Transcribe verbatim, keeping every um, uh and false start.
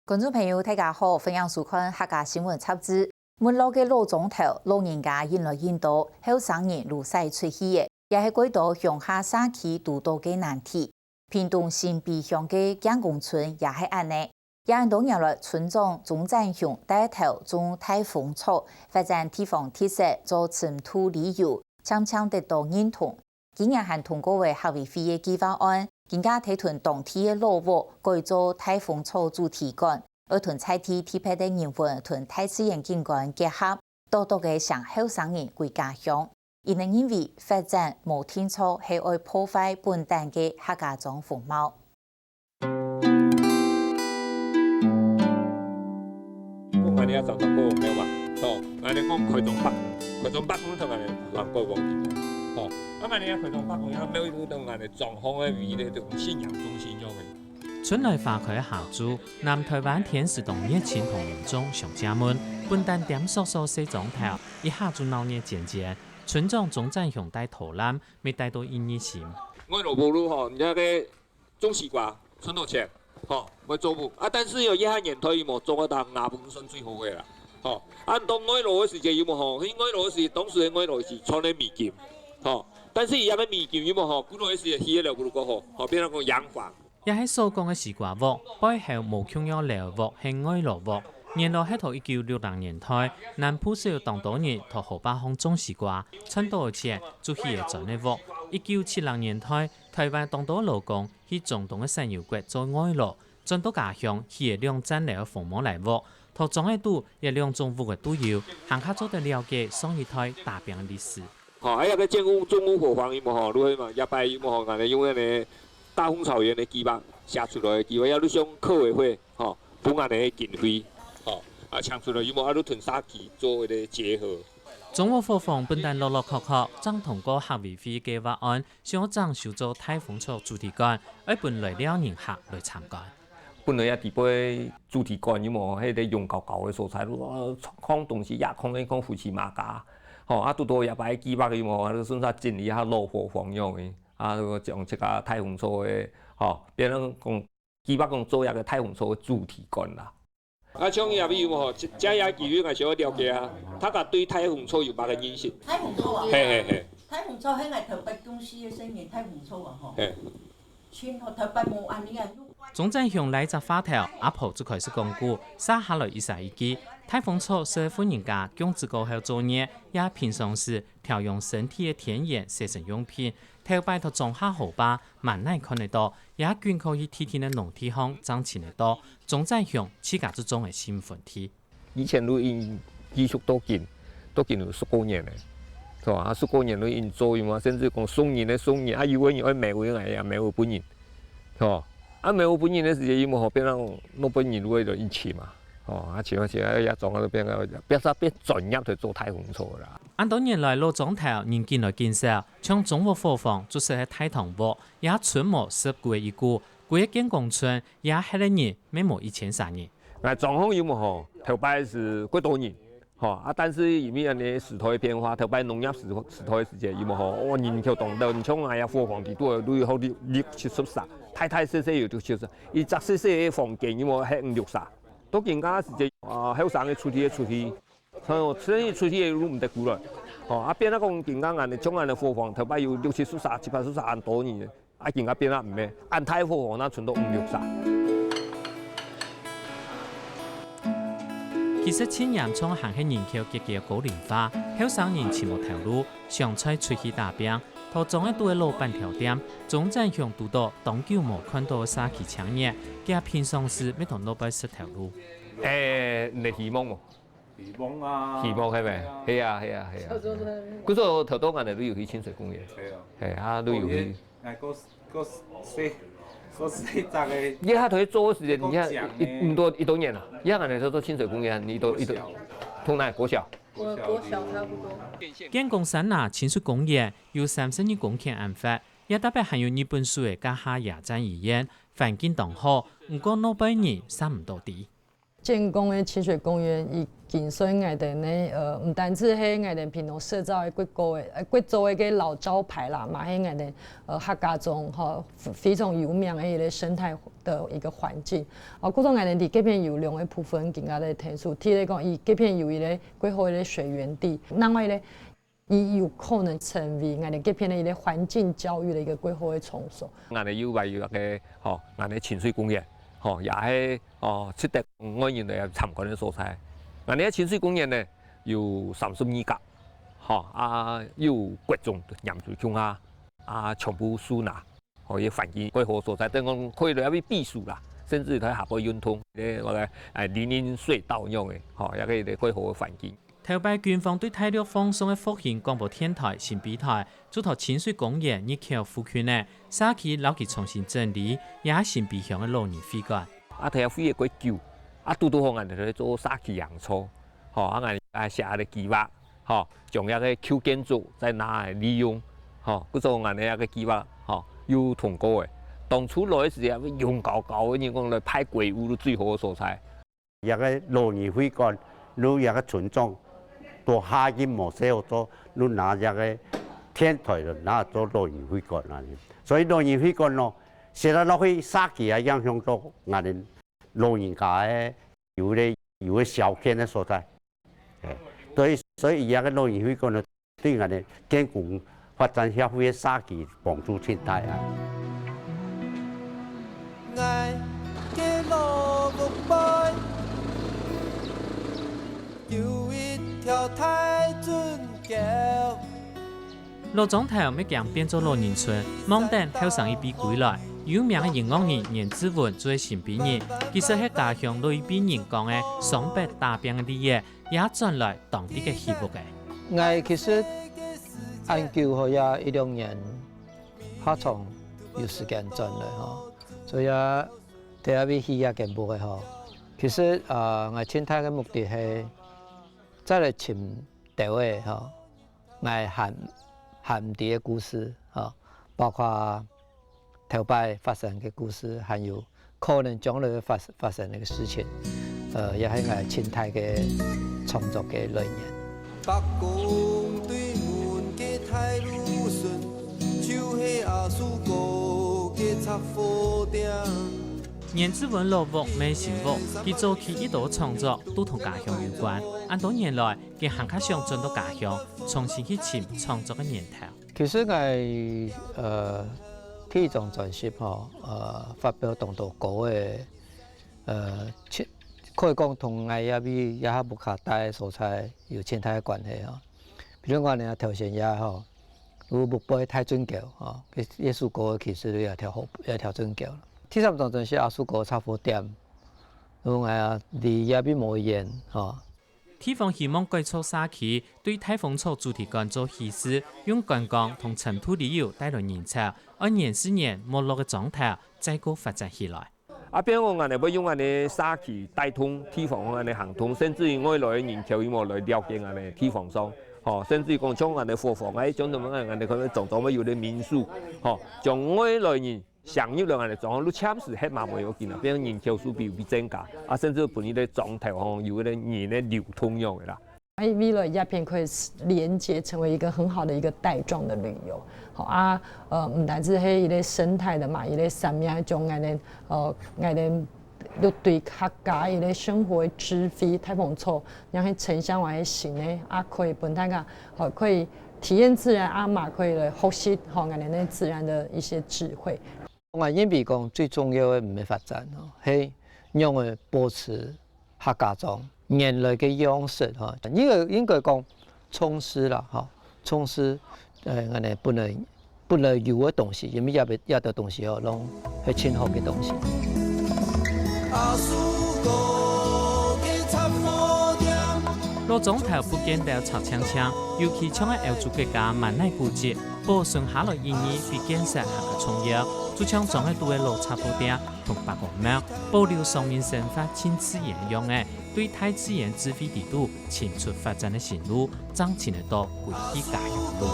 觀眾朋友，大家好，歡迎收看客家新聞雜誌。 門路个老庄頭，老人家引來引到，後生人就徙出去了，也係蓋多鄉下社區堵到个難題。屏東新埤鄉个建功村也係恁呢。也恁多年來，村長鍾展雄帶頭種大紅草，發展地方特色做深度旅遊，漸漸得到認同。 今年還通過个客委會个計畫案，今下在同當地个老屋改做大紅草主題館，愛同在地特別个人文同大自然景觀結合，多多个想後生人歸家鄉。佢等認為發展無定著係愛破壞本旦个客家庄風貌。 講恁呢啊，長得好，有無？吼，恁呢講開庄百，開庄百，你同恁呢還過講，吼，啊恁呢啊，開庄百，也沒有一種恁呢莊項个位咧，就信仰中心樣个。春來花開下晝，南台灣天時當熱情同民眾相借問，本旦恬索索細庄頭，一下就鬧熱煎煎。村長鍾展雄帶導覽，乜帶到一二十。我老婆路吼，人家个 種西瓜，賺到錢，吼，會做屋。啊，但是有一下年代有無做个當，牙本算最好个啦，吼。啊，當外勞个時節有無吼？去外勞个時節，當時个外勞是賺个美金，吼。但是一樣个美金有無吼？過來个時節，起个樓不如過好，吼，變成講洋房。也係所講个西瓜屋，背後無共樣樓屋係外勞屋。原來係到一九六零年代，南部就有當多人到河壩項種西瓜，賺到个錢就起个磚个屋。一九七零年代， 台灣當多勞工去中東个產油國做外勞，轉到家鄉起个兩層樓个紅毛泥屋，頭莊仔肚這兩種屋个都有，還較做得了解上一代打拚个歷史。吼，還有个建物、中屋伙房有無吼？如何嘛？也擺有無吼？𠊎等用恁呢大紅草原个計畫寫出來个計畫，也就像客委會吼，分𠊎等个經費，吼，啊，請出來有無？啊，就同社區做一個結合。中屋伙房本旦落落確確，正通過客委會計畫案， 想要整修做大紅草主題館，愛分來尞人客來參觀。本來也底背主題館有無，該個擁高高个所在，呃，囥東西也囥个囥烏漆嘛家，吼，啊，堵到這擺計畫有無，啊，順續整理下老伙房樣个，啊，將這個大紅草个，吼，變成講計畫講做一個大紅草个主題館啦。 啊，像這位有無吼？這，這也機會𠊎想要了解啊，大家對大紅草有麼个認識？大紅草啊？嘿嘿嘿。大紅草係𠊎頭擺公司个生意，大紅草啊吼。嘿。全部頭擺無恁呢啊。鍾展雄拉隻話頭，阿婆就開始講古，續下來一儕一句，大紅草係婦人家降子過後做月，也平常時調養身體个天然洗身用品，頭擺到莊下河壩， 滿哪看得到，也緊可以䟘䟘个農地項正尋得到。鍾展雄自家就種个新盆地。以前就已經繼續到今，到今有十過年了，係吧？啊，十過年就已經做，有無？甚至講送人个送人，啊，有个人愛買回來也買回分人，係吧？啊，買回分人个時節，有無好變成老百姓就會有人請嘛，吼，啊，請啊請啊，也種啊都變啊，變成變專業个做大紅草啦。恁多年來，老庄頭人緊來緊少， 像中屋伙房就係大堂屋，也賰無十幾个一股，歸个建功村也歇个人乜無一千儕人。𠊎莊項有無吼？頭擺係幾多人，吼，啊，但是因為恁呢時代變化，頭擺農業時，時代个時節有無吼？哦，人口當多，你像𠊎這伙房裡肚有好六，六七十儕，大大細細有六七十，一隻細細个房間有無？歇五六儕。到今个時節，啊，後生个出去个出去， 所以出去个路毋得過來。吼，啊，變啊講，今个恁呢，像恁呢伙房，頭擺有六七十儕、七八十儕恁多人，啊，今个變啊毋係，恁大伙房那賰到五六儕。其實，盡嚴重還係人口結構高齡化，後生人尋無頭路，想再出去打拚。頭庄仔肚个老粄條店，鍾展雄堵到當久無看到个社區青年，佢平常時乜同老輩識頭路。誒，你希望無？ 希望啊。希望係無？係啊，係啊，係啊。故所頭到𠊎等都有去清水公園。係啊。係啊，都有去。𠊎个，个細，个細隻个。你下頭去做个時間，你看，講講呢。一，你都，幾多年了？你看𠊎等做清水公園，你都，你都，國小。同哪？國小？我國小差不多。建功山林清水公園有三十二公頃恁闊，也特別還有日本式个甲下野戰醫院，環境當好，毋過老輩人上毋到底。建功个清水公園，已經算𠊎兜呢，呃，毋單止係𠊎兜屏東社造个國家个，呃，國族个一個老招牌啦，嘛係𠊎兜，呃，客家庄吼，非常有名个一個生態个一個環境。哦，故所𠊎兜在該片有兩個部分，今下來聽說，第一個講，佢該片有一個國家个水源地，另外呢， 佢有可能成為𠊎兜該片个一個環境教育个一個國家个場所。𠊎兜又還有該個，吼，𠊎兜清水公園，吼，也係，哦，值得外人來參觀个所在。𠊎兜个清水公園呢，有三十二甲，吼，啊，有各種个原住共下，啊，全部樹林，吼，一個環境蓋好个所在，等於講可以來這位避暑啦，甚至在下背運動，咧，該個，哎，林蔭水道樣个，吼，也係一個蓋好个環境。 頭擺軍方對大陸放送个復興廣播電台新備台，就在清水公園入口附近个社區摎佢重新整理，也新備鄉个老人會館。啊，頭擺會个較舊，啊，堵堵好𠊎兜來做社區營造，吼，啊，𠊎兜啊寫个計畫，吼，將這個舊建築再拿來利用，吼，故所𠊎兜這個計畫，吼，又通過个。當初來个時節，勇高高个人講來排隊伍都最好个所在。 這個老人會館，如這個村長，到下任無事好做，就拿這個電台就拿做老人會館恁呢。所以老人會館咯，設立落去社區也影響到𠊎兜老人家个有个，有个消遣个所在。哎，所以，所以這個老人會館呢， 對𠊎兜建功發展協會个社區幫助盡大啊。𠊎个老屋背有一條大圳橋。老庄頭乜驚變做老人村，望等後生一輩歸來，有名个音樂人顏志文就係新輩人，其實係家鄉老一輩人講个雙北打拚个理由， 也轉來當地个起屋个。𠊎其實恁久吼，也一兩年，較長有時間轉來吼，所以啊，第一位起這間屋个吼。其實，呃，𠊎盡大个目的係再來尋兜仔吼，𠊎還，還毋知个故事吼，包括 頭擺發生个故事，還有可能將來會發，發生个事情，呃，也係𠊎盡大个創作个來源。伯公對門个大路脣，就係阿叔哥个雜貨店。顏志文老屋乜新屋，佢早期一多創作都同家鄉有關。恁多年來，佢還較想轉到家鄉，重新去尋創作个源頭。 其實𠊎，呃，第一張專輯吼，呃，發表當多歌个，呃，盡，可以講同𠊎這位這下屋下戴个所在有盡大个關係吼。比如講，你頭先這吼，有屋背大圳橋吼，這，這首歌其實就這條河，這條圳橋。第三張專輯阿叔哥雜貨店，因為𠊎離這位無遠吼， 地方希望改造社區，對大豐草主題館做稀釋，用觀光同深度旅遊帶來人潮，愛年四年沒落个庄頭再過發展起來。啊，變講𠊎兜會用𠊎兜社區帶動地方𠊎兜行動，甚至於外來个人潮，佢無來了解𠊎兜地方上，吼，甚至於講像𠊎兜伙房啊，像恁樣𠊎兜可能常常會有个民宿，吼，將外來人 想入來𠊎兜庄，你暫時歇嘛無要緊啊，變成人口數比比增加，啊，甚至分你个庄頭吼，有个人个流通樣个啦。哎，未來這片可以連接成為一個很好的一個帶狀的旅遊，好啊，呃，毋單止係一個生態的嘛，一個產業，將𠊎兜，呃，𠊎兜又對客家一個生活个智慧，大豐草，然後城鄉還係新个，啊，可以分大家，好，可以體驗自然，啊嘛可以來學習，吼，𠊎兜个自然的一些智慧。 𠊎認為講最重要个毋係發展吼，係仰般保持客家庄原來个樣式吼。應該，應該講重視啦吼，重視，呃，𠊎兜本來，本來有个東西，因為這兜，這兜東西吼，攏係盡好个東西。阿叔哥个雜貨店。老庄頭不見得拆淨淨，尤其像係歐洲國家馬奈古蹟， 保存下來意義比建設還較重要。就像庄仔肚个老雜貨店同伯公廟，保留上面生活盡自然个樣仔，對大自然智慧底肚尋出發展个新路，正尋得到歸去家鄉个路。